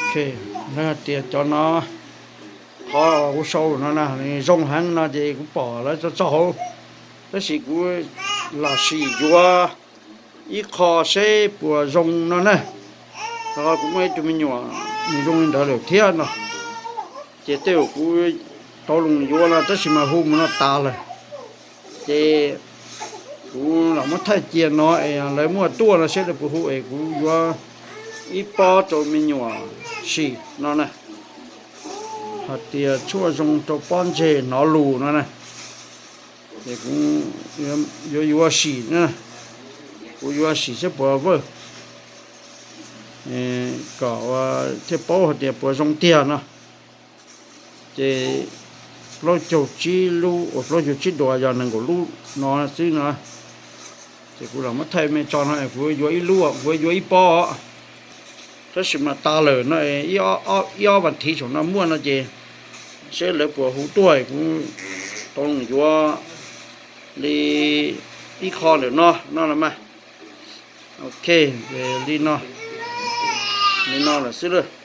Ok, lawv hais tias cov no, qhov kuv sau no na, nws zoo heev no ces kuv pom lawv tso tso hauv, tab sis kuv los sim yuav ib qho seb puas zoo no na. Rau qhov kuv muaj ib tug me nyuam nws zoo li ntawd lawm thiab no, ces tej zaum kuv tau los yuav no tab sis mas hu mus no tas lawm. Ces kuv los muab thaij cia no es lawv muaj tuaj no seb lawv puas hu es kuv yuav ib pob rau me nyuam sim no na. Hais tias tshuaj zoo rau pob ntseg hnov lus no na. Ces kuv yuav yuav sim na, kuv yuav sim seb puas vawj, kom thiaj paub hais tias puas zoo tiag no. Ces plaub caug tsib lub uas plaub caug tsib duas yog nees nkaum lub no xwb no. Ces kuv los muab thaij me tso no, kuv yuav ib lub, kuv yuav ib pob, tab sis mas tas lawm no, ib ob vas thiv saum no muaj no ces seb lawv puas hu tuaj kuv tau los yuav li ib qho ntawm no no los mas. Ok, li no, li no lawm xwb lawm.